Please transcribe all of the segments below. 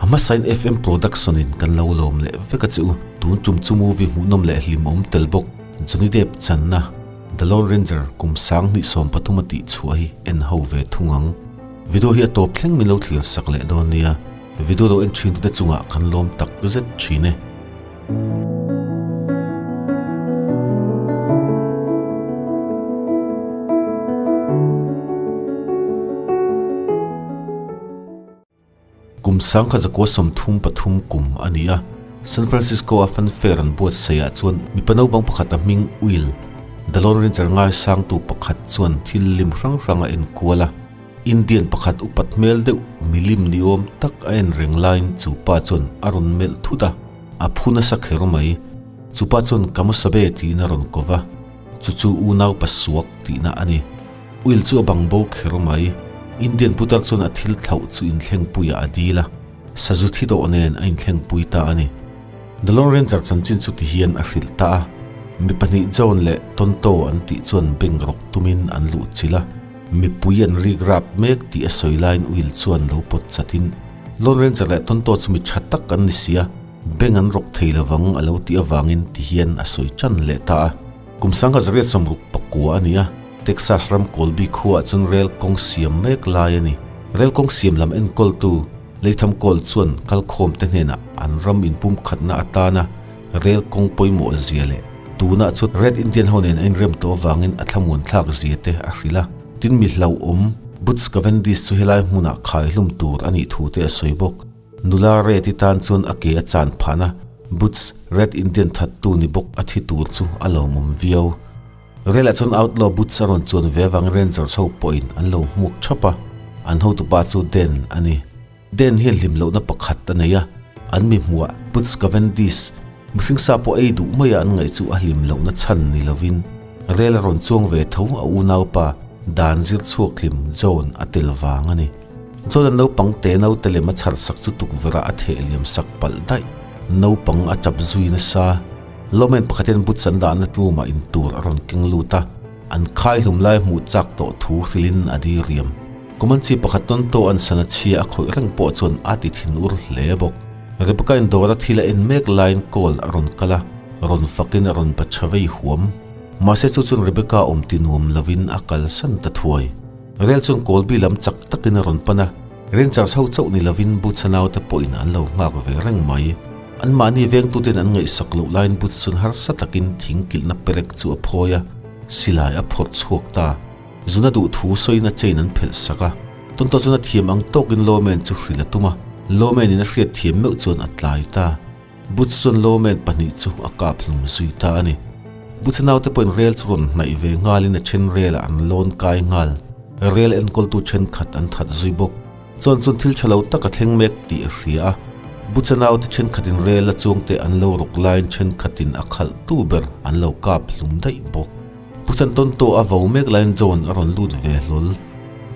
A hmasain FM Production in kan lo lawm leh vek a che u. Tun tum chu movie hmuhnawm leh hlimawm tel bawk Johnny Depp channa The Lone Ranger kum 2013 a tih chhuah hi en ho ve thung ang. Video hi a tawp thleng min lo thlir sak leh dawn nia. Video lo en thin tute chungah kan lawm tak zet thin e. Kum 1933 kum a ni a, San Francisco-a funfair an buatsaihah chuan mipa naupang pakhat a hming Will, The Lone Ranger ngaisangtu pakhat chuan thil lim hrang hrang a enkual a. Indian pakhat upat hmel deuh milim ni awm tak a en reng laiin chu pa chuan a rawn melh thut a, a phu nasa kher mai. Chu pa chuan Kamosabe tiin a rawn ko va, chu chu unau pasuak tihna a ni. Will chu a bang bo kher mai. Indian putar chuan a thil thlauh chu inthlengpuiah a dil a, sazu thi dawh nen a inthlengpui ta a ni. The Lone Ranger chanchin chu tihian a hrilh ta a, mi pahnih John leh Tonto an tih chuan bank rawk tumin an luh chilh a, mipui an rik rap mek tih a sawi laiin Will chuan lo pawt chatin, Lone Ranger leh Tonto chu mi tha tak an ni si a, bank an rawk thei lovang a lo tih avangin tihian a sawi tan leh ta a. Kum 1969 a ni a, Texas ram Colby khuaah chuan rel kawng siam mek lai a ni. Rel kawng siam lam enkawltu Leitham Cole chuan kalkhawmte hnenah an ram inpumkhatna atana rel kawng pawimawh zia leh tunah chuan Red Indian ho nen a inrem tawh avangin a thlamuan thlak zia te a hrilh a. Tin mi hlauhawm Butch Cavendish chu helai hmunah khaihlum tur a nih thu te a sawi bawk. Nula Red-i tan chuan a ke a chan phan a, Butch, Red Indian thattu ni bawk a thi tur chu a lawmawm viau. Rel-ah chuan Outlaw Butch a rawn chuan ve avangin Rangers ho pawhin an lo hmuak thap a, an hotupa chu Dan a ni. Dan hian hlim lohna pakhat a nei a, an mi hmuah Butch Cavendish, mihring sa pawh ei duh maia an ngaih chu a hlim lohna chhan ni lovin Rel a rawn chuang ve tho a unaupa Dan zir chhuak hlim John a tel vang a ni. Chuan an naupang te naute lem a chhar sak chu tukverh ah a theh liam sak palh daih. Naupang a tap zui nasa. Lawmen pakhat hian boots an dahna room ah intur a rawn keng lut a, an khai hlum lai hmuh chak tawh thu hrilhin a di riam. Comanche pakhat tawn tawh an sana chhia a khawih reng pawh chuan a ti thinur hle bawk. Rebecca in dawr a thil a en mek laiin call a rawn kal a, rawn fakin a rawn bacha vei huam. Mahse chu chuan Rebecca awm ti nuam lovin a kalsan ta thuai. Rel chuan Colby lam chak takin a rawn pan a, Rangers ho chauh ni lovin Boots a naute pawhin an lo nghak ve reng mai. Anmahni vengtuten an ngaihsak loh laiin Boots chuan harsa takin thing kilhna perek chu a phawi a, silai a phawrh chhuak ta. Zuna duh thu sawiin a chain an phelh sak a, Tonto chuan a thiam ang tawkin Lawman chu hrilh a tum a, Lawman in a hriat thiam meuh chuan a tlai ta. Boots chuan Lawman pahnih chu a kap hlum zui ta a ni. Boots naute pawhin rel chu rawn hnaih ve nghalin a then relah an lawn kai nghal. Rel enkawltu thenkhat an that zui bawk. Chuan chuan thil tha lo tak a thleng mek tih a hria a. Boots naute thenkhatin rel a chuangte an lo rawk laiin thenkhatin a khalh tu ber an lo kap hlum daih bawk. Boots an tawntaw a vo mek laiin John a rawn lut ve hlawl.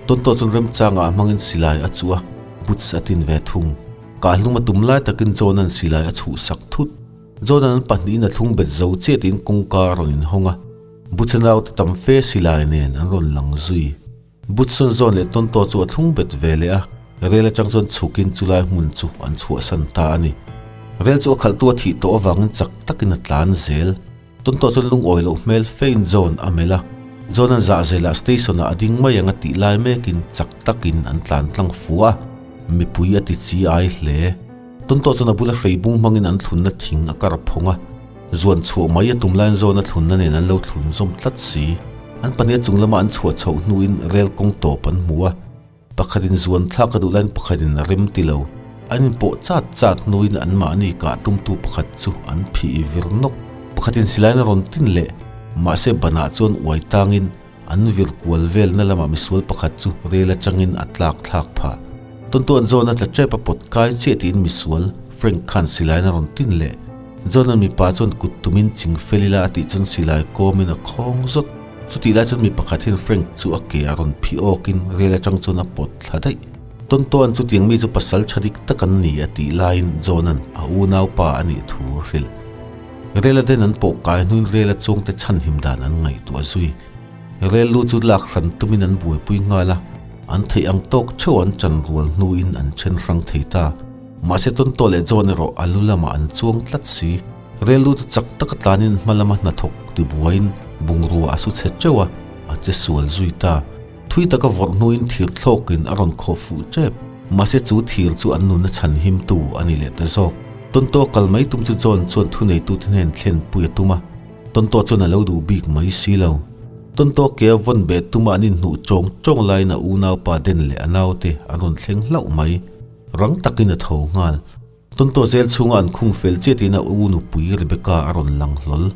Tawntaw chuan remchangah a hmangin silai a chuh a, Boots a tin ve thung. Kahlum a tum lai takin John-a'n silai a chhuhsak thut. John-a'n an pahnihin a thlung bet zo chiah tiin kawngka a rawn inhawng a, Butch-a naute tam fe silai nen an rawn lang zui. Butch chuan John leh Tonto chu a thlung bet ve leh a, rel atang chuan chhukin chulai hmun chu an chhuahsan ta a ni. Rel chu a khalhtu a thih tawh avangin chak takin a tlan zel. Tonto chuan lungawi loh hmel fein John a melh a, John-a'n zahzelah station-ah a ding mai ang a tih lai mekin chak takin an tlan tlang fu a, mipui a ti chi ai hle. Tonto chuan a bula hrei bung hmangin an thlunna thing a kar phawng a, zuan chhuah mai a tum laiin John-a thlunna nen an lo thlun zawm tlat si. An pahnih a chung lama an chhuah chhoh hnuin rel kawng tawp an hmu a. Pakhatin zuan thlak a duh laiin pakhatin a rem ti lo. An inpawh chat chat hnuin anmahni kah tumtu pakhat chu an phih vir nawk. Pakhatin silain a rawn tin leh. Mahse banah chuan uai tangin an vir kual velna lamah misual pakhat chu rel atangin a tlak thlak phah. Tawntuan zawn a tla tep a pawt kai chiah tiin misual Frank khan silain a rawn tin leh. John-a'n mipa chuan kut tumin ching fel ila a tih chuan silai kawmin a khawng zawt. Chutih lai chuan mi pakhat hian Frank chu a ke a rawn phih awkin rel atang chuan a pawt thla daih. Tawntuan chutiang mi chu pasal tha dik tak an ni a tih laiin John-a'n a unaupa a nih thu a hrilh. Rel a den an pawh kai hnuin rel a chuangte chhanhim dan an ngaihtuah zui. Rel lu chu lak hran tumin an buaipui nghal a, an theih ang tawk theuh an chan rual hnuin an then hrang thei ta. Mahse Tonto leh John erawh a lu lamah an chuang tlat si. Rel lu chu chak taka tlanin hma lama hnathawk tibuaiin bungrua a su chhe teuh a, a che sual zui ta. Thui taka vawrh hnuin thir thlawkin a rawn khawh fuh tep. Mahse chu thir chu an nunna chhan himtu a ni leh ta zawk. Tonto a kal mai tum chu John chuan thuneitute hnen thlenpui a tum a, Tonto chuan a lo duh bik mai si lo. Tonto ke a vawn beh tuma an inhnuh chawng chawng laiin a unaupa Den leh a naute an rawn thleng hlauh mai. Rang takin a tho nghal. Tonto zel chhunga an khung fel chiah tiin a u nupui Rebecca a rawn lang hlawl.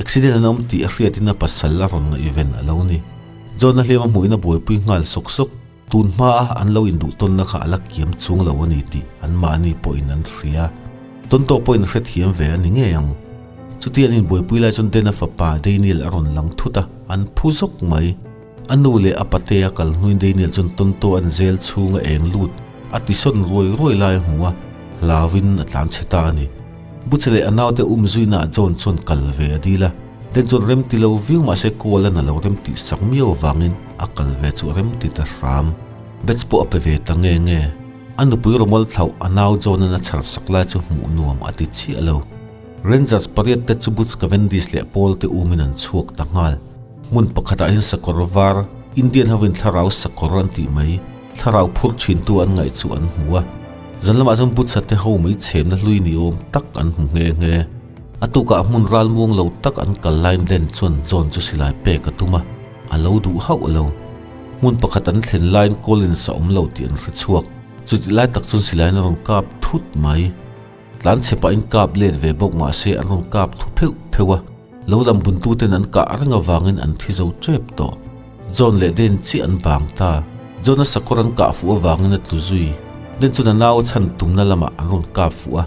Accident an awm tih a hriatin a pasal a rawn ngaihven a lo ni. John-a hliam a hmuhin a buaipui nghal sawk sawk. Tun hmaa an lo induh tawnna kha a la kiam chung lo a ni tih anmahni pawhin an hria. Tonto pawhin a hrethiam ve a ni ngei ang. Chuti an inbuaipui lai chuan Den-a fapa Daniel a rawn lang thut a, an phu zawk mai. A nu leh a pate a kal hnuin Daniel chuan Tonto an zel chhunga eng lut a tisawn ruai ruai lai a hmu a, hlauin a tlan chhe ta a ni. Butche leh a naute um zuinaah John chuan kal ve a dil a, Den chuan rem ti lo viau mahse call a na lo rem tih sak miau avangin a kal ve chu a rem ti ta hram. Bets pawh a pe ve ta nge nge. A nupui rawmawl thlauh a nau John-an a chhar sak lai chu hmuh nuam a ti chiah lo. Rangers pariat te chu Butch Cavendish leh Paul te umin an chhuak ta nghal. Hmun pakhatah hian sakawr var, Indian hovin thlarau sakawr an tih mai, thlarau phur thintu an ngaih chu an hmu a. Zan lamah chuan Butch-a te ho mai chhemna hlui ni awm tak an hmu nghe nghe. A tukah hmun ral muang lo tak an kal laiin Den chuan John chu silai pek a tum a, a lo duh hauh lo. Hmun pakhat an thlen laiin Collins a awm lo tih an hre chhuak. Chutih lai tak chuan silaiin a rawn kap thut mai. Tlan chhe pahin kap let ve bawk mah se an rawn kap thu pheuh pheuh a, lo lam buntuten an kah reng avangin an thi zo tep tawh. John leh Den chiah an bang ta. John-a sakawr an kah fuh avangin a tlu zui. Den chuan a nau a chhan tumna lamah an rawn kap fuh a,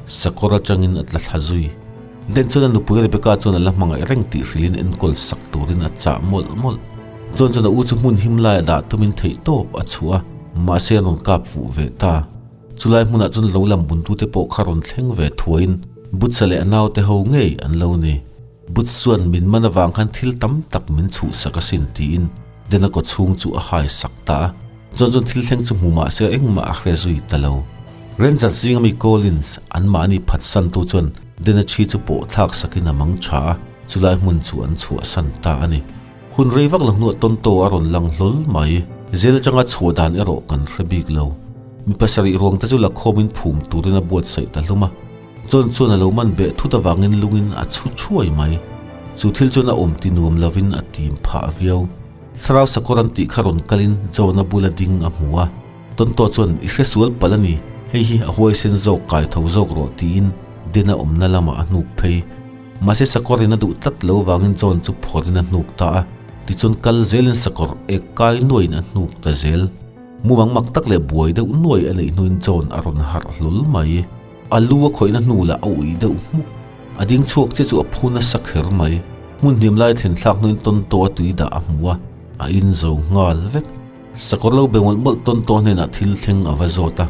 sakawr atangin a tla thla zui. Den chuan a nupui Rebecca chuan a la hmangaih reng tih hrilhin enkawl sak turin a chah mawlh mawlh. John chuan a u chu hmun him laiah dah tumin theihtawp a chhuah a, mahse an rawn kap fuh ve ta. Chulai hmunah chuan lo lam buntute pawh kha rawn thleng ve thuaiin Butsa leh a naute ho ngei an lo ni. Buts chuan min man avang khan thil tam tak min chhuhsak asin tiin Dena kaw chhung chu a hai sak ta a. Chuan chuan thil thleng chu hmu mah se engmah a hre zui ta lo. Rangers zinga mi Collins anmahni phatsantu chuan Dena thi chu pawh thlak sakin a mang tha a, chulai hmun chu an chhuahsan ta a ni. Hun rei vak lo hnuah Tonto a rawn lang hlawl mai. Zel atanga chhuah dan erawh kan hre bik lo. Mi pasarih ruang te chu la khawmin phum turin a buatsaih ta hlum a. John chuan a lo man beh thut avangin lungin a chhu thuai mai. Chu thil chuan a awm ti nuam lovin a tim phah viau. Thlarau sakawr an tih kha rawn kalin John-a bula ding a hmu a. Tonto chuan i hre sual palh a ni, hei hi a huaisen zawk kai tho zawk rawh tiin Den-a awmna lamah a hnuk phei. Mahse sakawrin a duh tlat lo vangin John chu phawrin a hnuk ta a, tichuan kal zelin sakawr ek kai nuaiin a hnuk ta zel. Mumang mak tak leh buai deuh nuai a neih hnuin John a rawn harh hlawl mai. A lu a khawihna hnu lah a uih deuh hmuk. A ding chhuak che chu a phu nasa kher mai. Hmun hniam lai thlen thlak hnuin Tonto a tui dah a hmu a, a in zo nghal vek. Sakawr lo be mawlh mawlh Tonto hnenah thil thleng a va zawt a.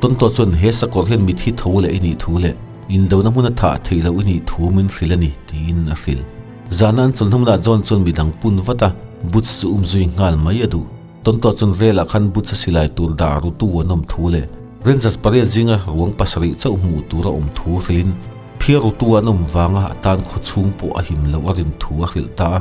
Tonto chuan he sakawr hian mithi tho leh i nih thu leh indona hmun a thah theih loh i nih thu min hrilh a ni tiin a hrilh. Zana an chawlh hnumnah John chuan midang pun vat a, Boots chu um zui nghal mai a duh. Tonto chuan relah khan Boots a silai tur dah rutu an awm thu leh Rangers pariat zinga ruang pasarih chauh hmuh tur a awm thu hrilhin phiar rutu an awm vanga a tan khawchhung pawh a him loh a rin thu a hrilh ta a.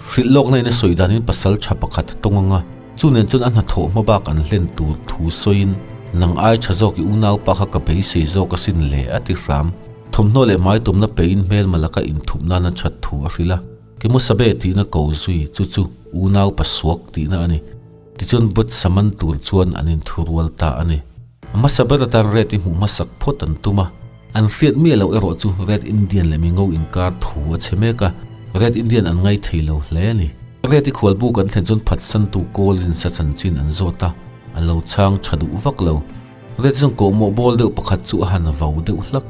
Hrilh lawkna in a sawi danin pasal tha pakhat a tawng ang a, chu nen chuan a hnathawh hma bak an hlen tur thu sawiin, Nang ai tha zawk i unaupa kha ka beisei zawk asin le a ti hram. Thawmhnaw leh hmai tumna pein hmelma laka inthup nana that thu a hrilh a, Kemosabe tihna ko zui chu chu unaupa suak tihna a ni. Tichuan Bot saman tur chuan an inthurual ta a ni. A hmasa ber atan Red i hmuh hmasak phawt an tum a, an hriat miah loh erawh chu Red Indian leh Mingo inkar thu a chhe mek a, Red Indian an ngai thei lo hle a ni. Red i khualbuk an thlen chuan phatsantu Collins a chanchin an zawt a, a lo chhang tha duh vak lo. Red chuan kawhmawh bawl deuh pakhat chu a han vau deuh hlak.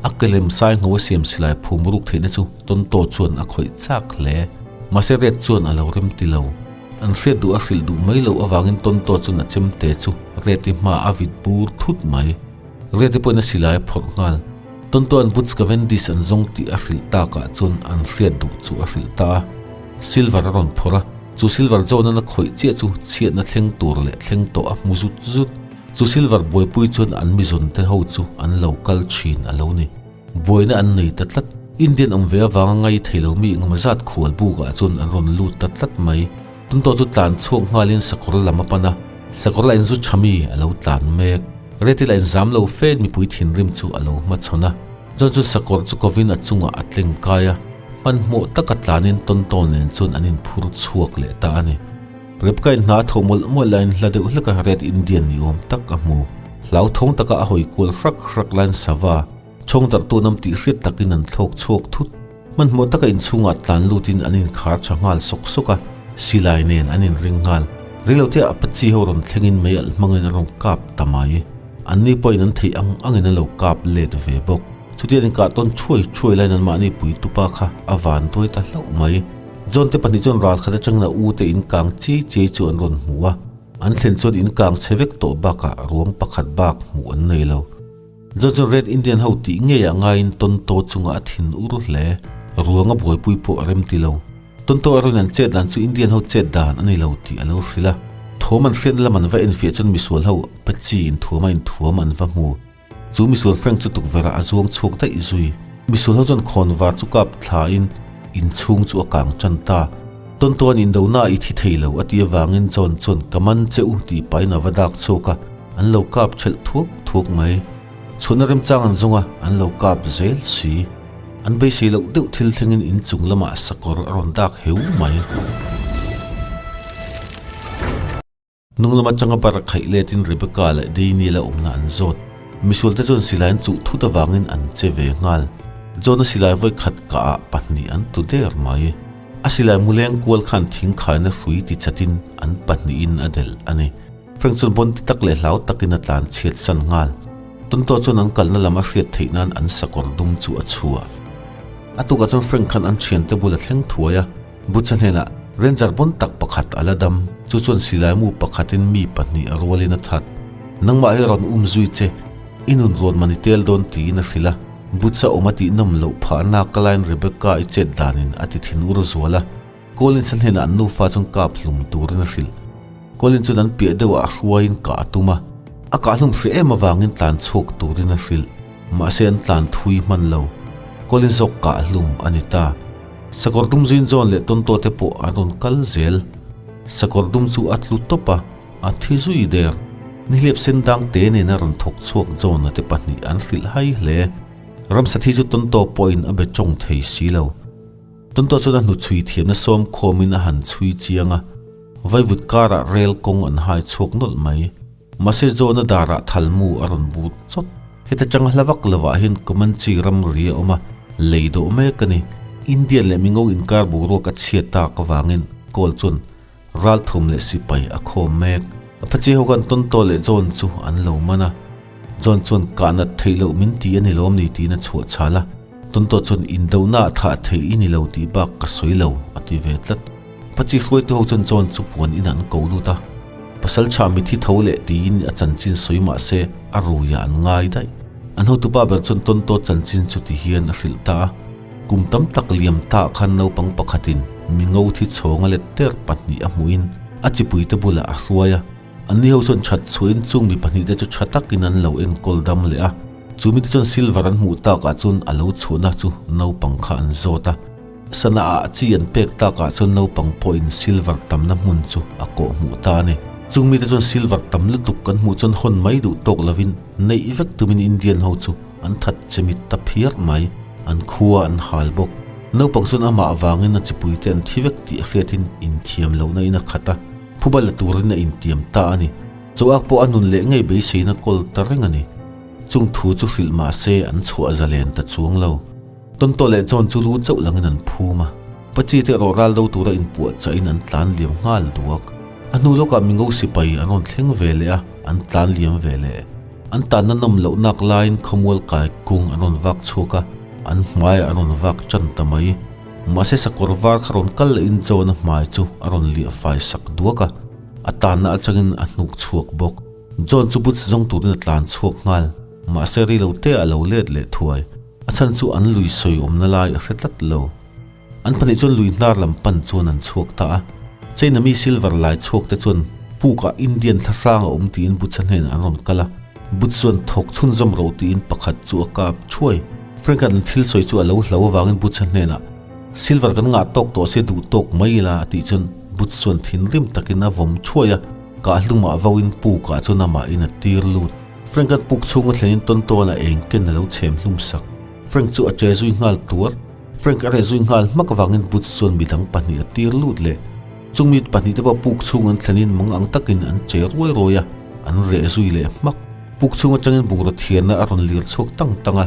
A kelem sai ngho a siam silai phum ruk theihna chu Tonto chuan a khawih chak hle. Mahse Red chuan a lo rem ti lo. An hriat duh a hrilh duh mai loh avangin Tonto chuan a chemte chu Reti hma a vit bur thut mai. Reti pawhin a silai a phawrh nghal. Tonto an Butch Cavendish an zawng tih a hrilh takah chuan an hriat duh chu a hrilh ta a. Silver a rawn phawrh a, chu Silver John-an a khawih chiah chu chhiatna thleng tur leh thleng tawh a hmu zut zut. Chu silver buaipui chuan an mizawn te ho chu an lo kal thin a lo ni. Buaina an nei ta tlat. Indian awm ve avanga ngai thei lo mi engemaw zat khual bukah chuan an rawn lut ta tlat mai. Tonto chu tlan chhuak nghalin sakawr lam a pan a, sakawr la inzu tha mi a lo tlan mek. Reti la inzam lo fe mipui thinrim chu a lo hmachhawn a. John chu sakawr chu kovin a chungah a tleng kai a, hmanhmawh taka tlanin Tonto nen chuan an inphur chhuak leh ta a ni. Rebecca in hna a thawh mawlh mawlh laiin hla deuh hleka Red Indian ni awm tak a hmu. Hlauthawng taka a hawi kual hrak hrak laiin sava, chhawng darhtu an awm tih hriat takin an thlawk chhuak thut. Hmanhmawh taka inchhungah tlan lutin an inkhar tha nghal sawk sawk a, silai nen an inring nghal. Reilote ah Apache ho rawn thlengin mei alh hmangin a rawn kap ta mai. Anni pawhin an theih ang angin an lo kap let ve bawk. Chutia an inkah tawn thuai thuai laiin anmahni puitupa kha a van duai ta hlauh mai. John te pahnih chuan ral khat atangin a u te inkang chiai chiai chu an rawn hmu a, an thlen chuan inkang chhe vek tawh bakah ruang pakhat bak hmuh an nei lo. John chuan Red Indian ho tih ngeiah ngaiin Tonto chungah a thin ur hle. Ruang a buaipui pawh a rem ti lo. Tonto erawhin an chet dan chu Indian ho chet dan a ni lo tih a lo hrilh a. Thawm an hriatna lam an va enfiah chuan misual ho Pachi inthuama inthuam an va hmu. Chu misual Frank chu tukverhah a zuang chhuak daih zui. Misual ho chuan khawnvar chu kap thlain inchhung chu a kang tan ta. Tonto an indona i thi thei lo a ti avangin John chuan ka man che u tih pahin a va dak chhuak a, an lo kap thelh thuak thuak mai. Chhuahna remchang an zawng a, an lo kap zel si. An beisei loh deuh thil thlengin inchung lamah sakawr a rawn dak heu mai. Hnung lam atanga bar khaih letin Rebecca leh Daniel-a awmna an zawt. Misualte chuan silai an chuh thut avangin an che ve nghal. John-a silai vawi khat kahah pahnih an tlu der mai. A silai mu leng kual khan thing khaina hrui ti chatin an pahnihin a delh a ni. Frank chuan bawn ti tak leh hlau takin a tlan chhiat san nghal. Tonto chuan an kalna lam a hriat theih nan an sakawr dum chu a chhuah. A tukah chuan Frank khan an thiante bul a thleng thuai a. Butcha hnenah Ranger bawn tak pakhat a la dam, chu chuan silai mu pakhatin mi pahnih a rualin a that. Nangmah hi rawn um zui che, i nun rawn man i tel dawn tiin a hrilh a. Butcha awm a tih nawm loh phah nak ka laiin Rebecca i chet danin a ti thin ur zual a. Collins-a hnenah an nufa chuan kap hlum turin a hrilh. Collins chuan an piah deuhah a hruaiin kah a tum a. A kah hlum hreh em avangin tlan chhuak turin a hrilh. Mahse an tlan thui hman lo. Collins zawk kah hlum a ni ta. Sakawr dum zin zawn leh Tonto te pawh an rawn kal zel. Sakawr dum chu a tlu tawp a, a thi zui der. Nihliap sen dang te nena rawn thawk chhuak John-a te pahnih an hrilh hai hle. Ramsa thi chu Tonto pawhin a be tawng thei si lo. Tonto chuan a hnuchhui thiamna sawm khawmin a han chhui chiang a, vaivut karah rel kawng an hai chhuak nawlh mai. Mahse John-a darah thalmu a rawn but chawt. Heta chang hla vak lovah hian Comanche ramri a awm a, lei dawh mek a ni. Indian leh Mingo inkar boruak a chhiat tak avangin Cole chuan ralthum leh sipai a khawm mek. Apache ho khan Tonto leh John chu an lo man a. John chuan kah nat theih loh min ti a ni lawm ni tiin a chhuah chhal a. Tonto chuan indona a thah theih i ni lo tih bak ka sawi lo a ti ve tlat. Apache hruaitu ho chuan John chu puan inah an ko lut a. Pasal tha mithi tho leh tiin a chanchin sawi mah se a ruiah an ngai daih. An hotupa ber chuan Tonto chanchin chu ti hian a hrilh ta a. Kum tam tak liam ta khan naupang pakhatin mi ngo thi chhawnga let ter pahnih a hmuhin a chipuite bulah a hruai a. Anni ho chuan that chhuahin chung mi pahnihte chu tha takin an lo enkawl dam leh a. Chu mite chuan silver an hmuh takah chuan a lo chhuahna chu naupang kha an zawt a. Sana ah chi an pek takah chuan naupang pawhin silver tamna hmun chu a kawh hmuh ta a ni. Chung mite chuan silver tam lutuk kan hmuh chuan hawn mai duh tawk lovin neih vek tumin Indian ho chu an that che mit ta phiar mai. An khua an hal bawk. Naupang chuan amah avangin a chipuite an thi vek tih a hriatin inthiam lohna in a khat a. Phuba la turin a intiam ta a ni. Chawak pawh a nun leh ngei beiseina kawl ta reng a ni. Chung thu chu hrilh mah se an chhuah zalen ta chuang lo. Tonto leh John chu lu chauh langin an phum a. Pachi te erawh ral do tura inpuah chahin an tlan liam nghal duak. A hnu lawkah mingo sipai an rawn thleng ve leh a, an tlan liam ve leh. An tanna nawm loh nak laiin khawmual kai kung an rawn vak chhuak a, an hmaiah an rawn vak tan ta mai. Mahse sakawr var kha rawn kal lehin John-a hmai chu a rawn liah fai sak duak a, a tanna atangin a hnuk chhuak bawk. John chu boots zawng turin a tlan chhuak nghal, mahse rei lo te ah a lo let leh thuai. A chhan chu an lui sawi awmna lai a hre tlat lo. An pahnih chuan lui hnar lam pan chuan an chhuak ta a. China mi silver lai chhuak te chuan Pukah Indian thlahrang a awm tiin Butch-a hnenah an rawn kal a. Butch chuan thawk chhunzawm ro tiin pakhat chu a kap thuai. Frank-a'n an thil sawi chu a lo hlau avangin Butch-a hnenah, Silver kan ngah tawk tawh se duh tawk mai ila a tih chuan Butch chuan thinrim takin a vawm thuai a, kahhlumah vauin pukah chuan amahin a tir lut. Frank-a'n puk chhunga thlenin tawn tawnah eng ken a lo chhem hlum sak. Frank chu a che zui nghal tuar. Frank a reh zui nghal hmak avangin Butch chuan midang pahnih a tir lut leh. Chung mi pahnih te pawh puk chhung an thlenin mang ang takin an che ruai ruai a, an reh zui leh hmak. Puk chhung atangin bungraw thiarna a rawn lir chhuak tang tang a,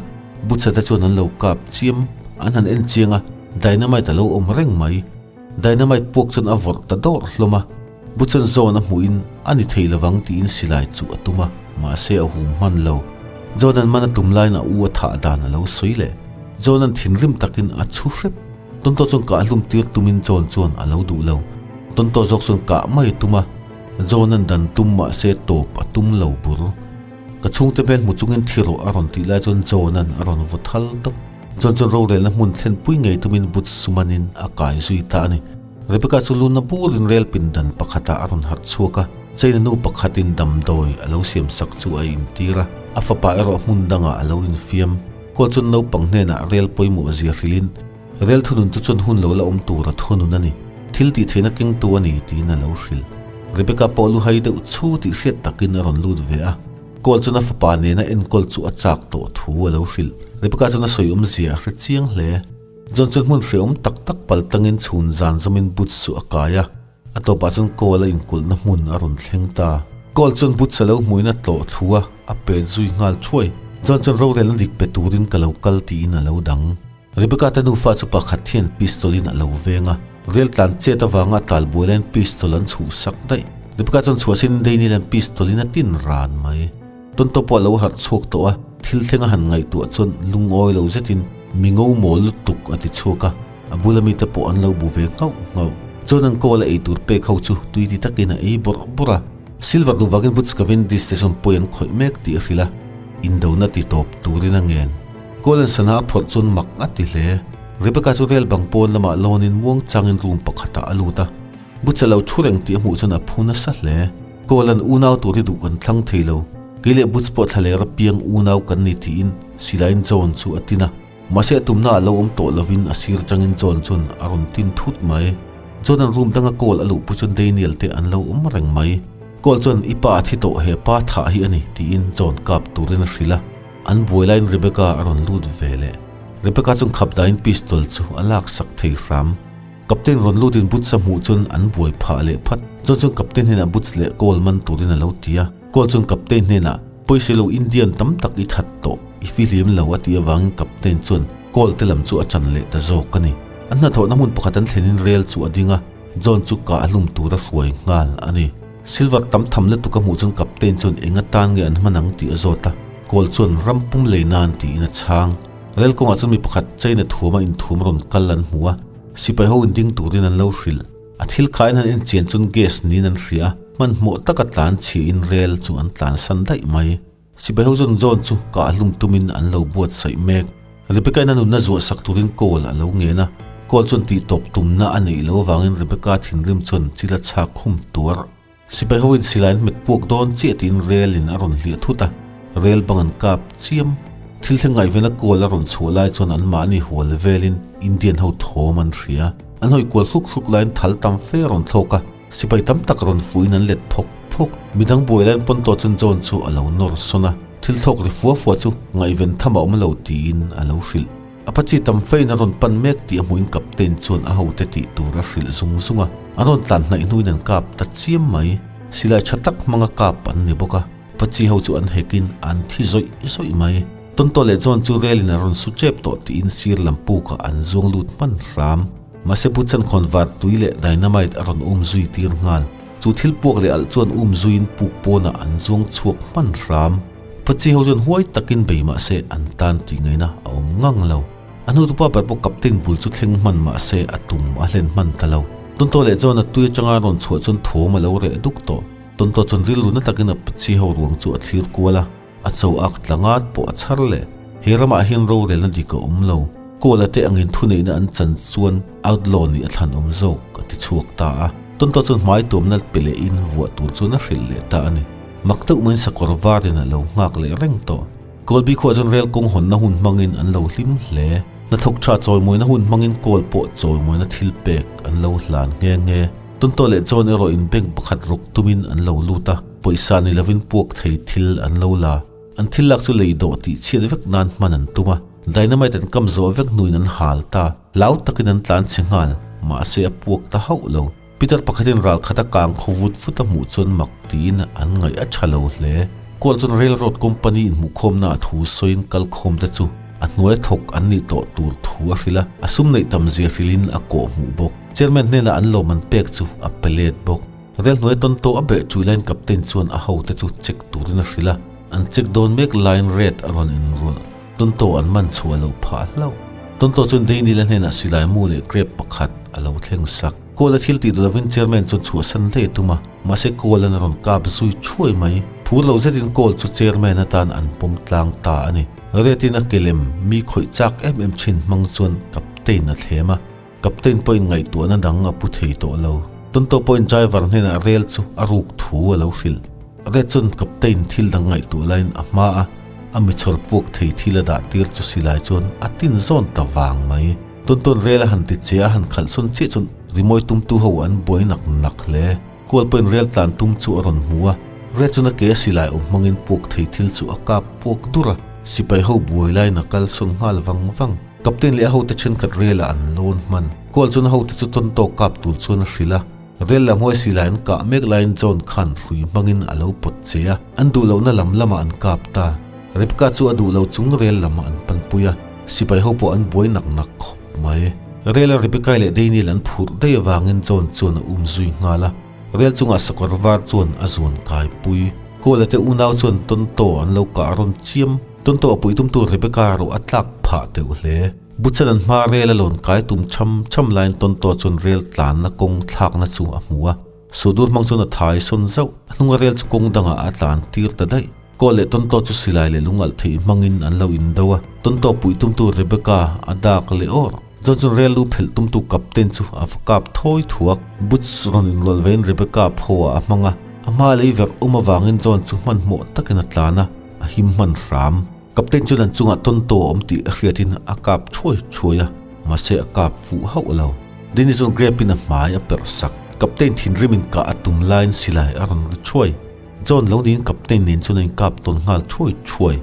Butch-a te chuan an lo kap chiam. An han en chiang a, dynamite a lo awm reng mai. Dynamite puak chuan a vawrh ta dawrh hlawm a, Butch-a'n zawn a hmuhin a ni thei lovang tiin silai chu a tum a, mahse a hum hman lo. John-a'n man a tum laiin a u a thah dan a lo sawi leh. John-a'n thinrim takin a chhu hrep. Tonto chuan kah hlum tir tumin John chuan a lo duh lo. Tonto zawk chuan kah mai a tum a, John-a'n dan tum mahse tawp a tum lo bur. Ka chhungte hmel hmu chungin thi rawh a rawn tih lai chuan John-a'n a rawn vaw thal tawp. John chuan rorelna hmun thlen pui ngei tumin but sumanin a kai zui ta a ni. Rebecca chu luna burin rel pindan pakhatah a rawn harh chhuak a, China nu pakhatin damdawi a lo siam sak chu a intir a, a fapa erawh hmun dangah a lo infiam. Kawl chuan naupang hnenah rel pawimawh zia hrilhin, Rel thunun chu chuan hun lo la awm tura thunun a ni, thil tih theihna kengtu a ni tiin a lo hrilh. Rebecca pawh lu hai deuh chhu tih hriat takin a rawn lut ve a. Kawl chuan a fapa nena enkawl chu a chak tawh thu a lo hrilh. Rebecca chuan a sawi awmzia a hre chiang hle. John chuan hmun hrehawm tak tak pal tangin chhun zan zawmin Boots chu a kai a, a tawpah chuan Kawl a inkulhna hmun a rawn thleng ta. Kawl chuan Boots a lo hmuhin a tlawh thlu a, a pet zui nghal thuai. John chuan rorelna dik pe turin ka lo kal tiin a lo dang. Rebecca te nufa chu pakhat hian pistol in a lo veng a, rel tlan chet avanga a tal buai laiin pistol an chhuh sak daih. Rebecca chuan chhuahsin Daniel an pistol in a tin ran mai. Tonto pawh a lo harh chhuak tawh a, thil thleng a han ngaihtuah chuan lungawi lo zetin mi ngo mawl lutuk a ti chhuak a, a bula mite pawh an lo bu ve nghauh nghauh. Chuan an kawl a eitur pek ho chu tui ti takin a ei bawrh bawrh a. Silver duh vangin Butch Cavendish te chuan pawi an khawih mek tih a hrilh a, indona ti tawp turin a ngen. Colin sana a phawrh chuan mak a ti hle. Rebecca chu rel bang pawn lamah lawnin muang changin room pakhatah a lut a. Butch a lo thu reng tih a hmuh chuan a phu nasa hle. Colin unau tur hi duh kan thlang thei lo. Kei leh Butch pawh thlaler apiang unau kan ni tiin silaiin John chu a tin a. Mahse a tumna a lo awm tawh lovin a sir atangin John chuan a rawn tin thut mai. John an room danga call a luhpui chuan Daniel te an lo awm reng mai. Call chuan i pa a thi tawh he pa thah hi a ni tiin John kap turin a hrilh a. An buai laiin Rebecca a rawn lut ve leh. Rebecca chuan khap dahin pistol chu a lak sak thei hram. Captain rawn lutin Boots a hmuh chuan an buai phah leh phat. Chuan chuan Captain hnenah Boots leh Cole man turin a lo ti a. Cole chuan Captain hnenah, Pawisa lo Indian tam tak i that tawh, i fihlim lo a tih avangin Captain chuan Cole te lam chu a chan leh ta zawk a ni. An hnathawhna hmun pakhat an thlenin rel chu a ding a, John chu kah hlum tura hruai nghal a ni. Silver tam tham lutuk a hmuh chuan Captain chuan eng atan nge an hman ang tih a zawt a, Kawl chuan ram pum lei nan tiin a chhang. Rel kawngah chuan mi pakhat China thuama inthuam rawn kal an hmu a, sipai ho in ding turin an lo hrilh. A thil khain han enchian chuan gas niin an hria a, hmanhmawh taka tlan chhiahin rel chu an tlansan daih mai. Sipai ho chuan John chu kah hlum tumin an lo buatsaih mek. Rebecca-in a nunna zuah sak turin Cole a lo ngen a. Cole chuan tihtawp tumna a neih loh avangin Rebecca thinrim chuan chil a chhak khum tuar. Sipai hoin silai an hmet puak dawn chiah tiin relin a rawn hliah thut a, rel bang an kap chiam. Thil thleng ngaihvena Cole a rawn chhuah lai chuan anmahni hual velin Indian ho thawm an hria. An hawi kual hluk hluk laiin thal tam fe a rawn thlawk a. Sipai tam tak rawn fuhin an let phawk phawk. Midang buai laiin Ponto chuan John chu a lo nawr sawn a, thil thlawk ri fua fua chu ngaihven tham a awm lo tiin a lo hrilh. Apache tam fein a rawn pan mek tih a hmuhin Captain chuan a hote tih tur a hrilh zung zung a, an rawn tlan hnaih hnuin an kap ta chiam mai. Silai tha tak hmanga kap an ni bawk a, Apache ho chu an hekin an thi zawih zawih mai. Tonto leh John chu relin a rawn su tep tawh tiin sir lam pukah an zuang lut hman hram. Mahse Buchan khawn var tui leh dynamite a rawn um zui tir nghal. Chu thil puak leh alh chuan um zuiin puk pawnah an zuang chhuak hman hram. Pachi ho chuan huai takin bei mahse an tan tih ngaihna a awm ngang lo. A hnutupa ber pawh Captain bul chu thleng hman mahse a tum a hlen hman ta lo. Tonto leh John a tui atanga rawn chhuah chuan thawm a lo reh duk tawh. Tonto chuan rilru na takin a Pachi ho ruang chu a thlir kual a. A cho ak tlangat pawh a chhar leh. He ramah hian rorelna dik a awm lo. Kawla te angin thuneihna an chan chuan outlaw nih a thlan awm zawk, a ti chhuak ta a. Tonto chuan hmai tuamna pe lehin vuah tur chuan a hrilh leh ta a ni. Mak deuh maiin sakawr varin a lo nghak leh reng tawh. Kawlbi khuah chuan rel kawng hawnna hun hmangin an lo hlim hle. Hnathawk tha chawimawina hun hmangin kawl pawh chawimawina thil pek an lo hlan nghe nghe. Tonto leh John erawh in bank pakhat rawk tumin an lo lut a, pawisa ni lovin puak thei thil an lo la. An thil lak chu lei dawh tih chhiat vek nan hman an tum a, dynamite an kam zawh vek hnuin an hal ta. Hlau takin an tlan chhe nghal, mahse a puak ta hauh lo. Peter pakhatin ral khat a kang khaw vut vut a hmuh chuan mak tiin an ngaih a tha lo hle. Kual chuan Railroad Company inhmuhkhawmna a thu sawiin kalkhawm te chu a hnuai thawk an nih tawh tur thu a hrilh a, a sum neih tam zia hrilhin a kawh hmuh bawk. Chairman hnenah an lawm an pek chu a pe let bawk. Rel hnuai tawn tawh a beh chui laiin Captain chuan a hote chu check turin a hrilh a, an check dawn mek laiin Red a rawn inrawlh. Tonto an man chhuah loh phah hlauh. Tonto chuan Daniel-a hnenah silai mu leh grape pakhat a lo thleng sak. Kawl-a thil tih duh lovin chairman chuan chhuahsan hle tum a, mahse Kawl-an a rawn kap zui thuai mai. Phur lo zetin Kawl chu chairman atan an pawm tlang ta a ni. Red-in a kelem mi khawih chak em em thin hmang chuan Captain a thlem a. Captain pawhin ngaihtuahna dang a pu thei tawh lo. Tonto pawhin driver hnenah rel chu a ruk thu a lo hrilh. Red chuan Captain thil dang ngaihtuah laiin a hma a, a michhawr puak thei thil a dah tir chu silai chuan a tin zawn ta vang mai. Tonto'n rel a han ti che a han khalh sawn chiah chuan rimawi tumtu ho an buai nak nak hle. Kual pawhin rel tlan tum chu a rawn hmu a, Red chuan a ke a silai awm hmangin puak thei thil chu a kap puak dur a, sipai ho buai laiin a kal sawn nghal vang vang. Captain leh a hote thenkhat rel-ah an lawn hman. Kual chuan a hote chu tawn tawk kap tur chuan a hrilh a. Rel la hmuai silai an kah mek laiin John khan hrui hmangin a lo pawt che a, an duh lohna lam lamah an kap ta. Rebecca chu a duh lo chung rel lamah an panpui a, sipai ho pawh an buai nak nak khawp mai. Rel-a Rebecca leh Daniel an phurh daih avangin John chuan a um zui nghal a. Rel chungah sakawr var chuan a zuan kai pui. Kuala te unau chuan tawn taw an lo kah rawn chiam. Tawntaw a pui tumtu Rebecca erawh a tlak phah deuh hle. Butchan an hma rel a lawn kai tum cham cham laiin tawntaw chuan rel tlanna kawng thlakna chu a hmu a. Suhdur hmang chuan a thai sawn zauh. A hnunga rel chu kawng dangah a tlan tir ta daih. Kaw leh tawntaw chu silai leh lungalh theih hmangin an lo indo a. Tawntaw pui tumtu Rebecca a dak leh awr. Chuan chuan rel lu phelh tumtu captain chu a va kap thawi thuak. Boots rawn inrawlh vein Rebecca phaw ah a hmang a. A hma lei verh awm avangin John chu hmanhmawh takin a tlan a. A him hman hram. Captain chuan an chungah tawntaw a awm tih a hriatin a kap thuai thuai a, mahse a kap fuh hauh lo. Danny chuan grape in a hmai a perh sak. Captain thinrimin kah a tum laiin silai a rawn ri thuai. John lo niin Captain nen chuan a inkap tawn nghal thuai thuai.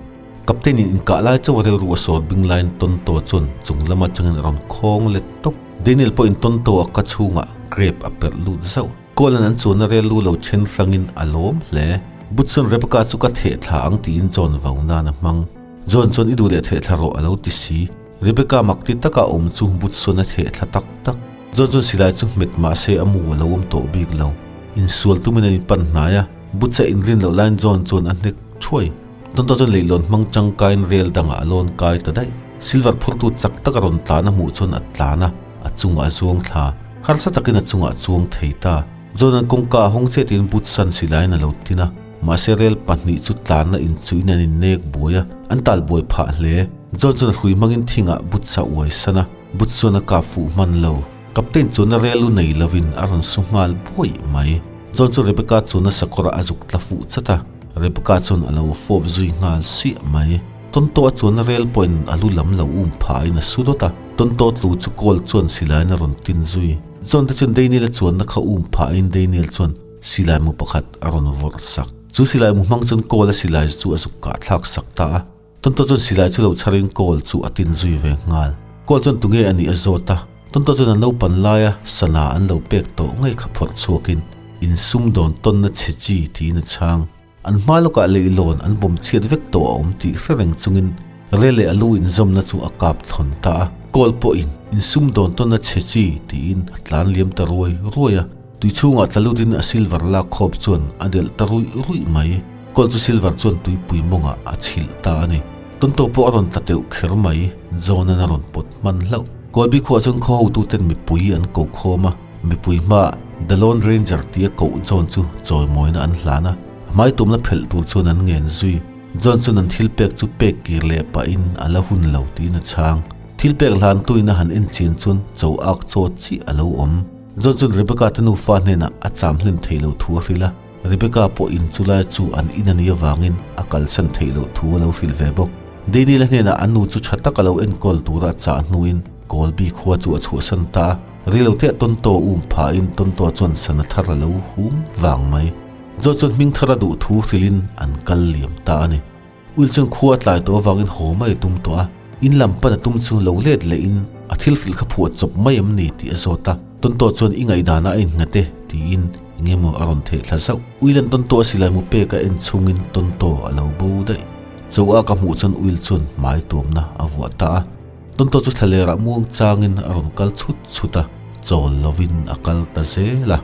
Captain in inkah lai chauh a rilru a sawr bing laiin tawntaw chuan chung lam atangin a rawn khawng let tawp. Daniel pawhin tawntaw a ka chhungah grape a perh lut zauh. Kawlan an chuanna rel lu lo then hrangin a lawm hle. Butson Rebecca chu ka theh thla ang tiin John vau nan a hmang. John chuan i duh leh theh thla rawh a lo ti si. Rebecca mak ti taka awm chu Butson a theh thla tak tak. John chuan silai chu hmet mah se a mu a lo awm tawh bik lo. Insual tumin an inpan hnai a, Butsa inrin loh laiin John chuan a hnek thuai. Tonto chuan leihlawn hmang tangkaiin rel dangah a lawn kai ta daih. Silver phurtu chak taka rawn tlan a hmuh chuan a tlan a, a chungah a zuang thla. Harsa takin a chungah a chuang thei ta. John-a'n kawngka a hawng chiah tiin boot san silaiin a lo tin a, mahse rel pahnih chu tlanna inchuhin an innek buai a, an tal buai phah hle. John chuan a hrui hmangin thingah boot sa uai san a, boot chuan a kap fuh hman lo. Captain chuan a rel lu nei lovin a rawn su nghal buai mai. John chu Rebecca chuan a sakawrah a zuk tla fuh chat a, Rebecca chuan a lo fawp zui nghal siah mai. Tonto a chuan rel pawhin a lu lam lo um phahin a su dawt a, Tonto tlu chu kawl chuan silaiin a rawn tin zui. John te chuan Daniel a chuanna kha um phahin Daniel chuan silai mu pakhat a rawn vawrh sak. Chu silai mu hmang chuan kawl a silai chu a zuk kah thlak sak ta a. Tonto chuan silai chu lo chharin kawl chu a tin zui ve nghal. Kawl chuan tunge a nih a zawt a, Tonto chuan a naupan laia sana an lo pek tawh ngei kha phawrh chhuakin insumdawn tawnna chhe chi tiin a chhang. An hma lawkah leihlawn an bawm chhiat vek tawh a awm tih hre reng chungin rel leh a lu inzawmna chu a kap thlawn ta a. Kawl pawhin insumdawn tawn a chhe chi tiin a tlan liam ta ruai ruai a. Tui chhungah tla lutin a silver lak khawp chuan a delh ta ruih ruih mai. Kawl chu silver chuan tuipui mawngah a chhilh ta a ni. Tawntaw pawh a rawn tla teuh kher mai, John-a'n a rawn pawt hman hlauh. Kawlbi khuah chuan khaw hotuten mipui an ko khawm a. Mipui hmaah The Lone Ranger tia koh John chu chawimawina an hlan a, a hmai tumna phelh tur chuan an ngen zui. John chuan an thil pek chu pek kir leh pahin a la hun lo tiin a chhang. Thil pek hlantuin a han en chian chuan cho ak chaw chiah a lo awm. John chuan Rebecca te nufa hnenah a cham hlen theih loh thu a hrilh a, Rebecca pawh in chulai chu an in a nih avangin a kalsan theih loh thu a lo hrilh ve bawk. Daniel-a hnenah a nu chu tha taka lo enkawl tura a chah hnuin Colby khua chu a chhuahsan ta a, rilote Tonto um phahin Tonto chuan sana thar a lo hum vang mai. John chuan hming thar a duh thu hrilhin an kal liam ta a ni. Will chuan khua a tlai tawh avangin haw mai a tum tawh a, in lam pan a tum chu lo let lehin a thil hrilh kha phuah chawp mai em ni tih a zawt a, Tonto chuan i ngaihdanah a innghat e tiin eng emaw a rawn theh thla zauh. Will an Tonto a silai mu pek a en chungin Tonto a lo bo daih. Cho a ka hmuh chuan Will chuan hmai tuamna a vuah ta a, Tonto chu thlalerah muang changin a rawn kal chhut chhut a, chawl lovin a kal ta zel a.